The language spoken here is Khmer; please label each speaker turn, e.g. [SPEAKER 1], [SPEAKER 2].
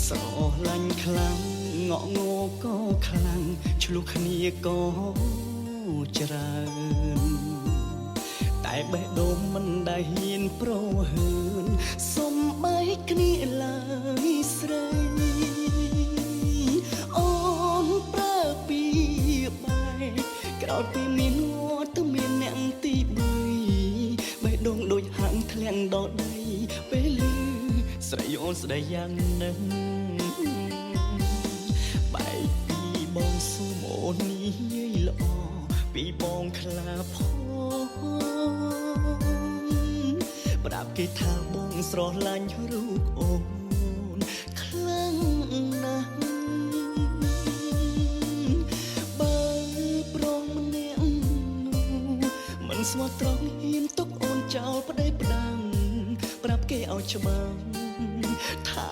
[SPEAKER 1] ស្រឡាញ់ខ្លាំងងក់ងក៏ខ្លាំងឆ្លោះគ្នាក៏ច្រើនតែបេះដូងមិនដែលហ៊ានប្រហើនសំបែកគ្នាឡើយស្រីអូនប្រើពីបែកក្រោយពីមានវត្តមានអ្នកទីបីបេះដូងដូចហាងធ្លាក់ដល់ដីពេលលឺស្រីអូនស្ដីយ៉ាងនឹងបែកពីបងសុំអូននិយាយល្អពីបងខ្លាផងប្រាប់គេថាបងស្រឡាញ់រូបអូនខ្លាំងណាស់បើប្រងម្នាក់នោះមិនស្មោះត្រង់ហ៊ានទុកអូនចោលប្តេផ្ដាំប្រាប់គេឲ្យច្បាស់ថា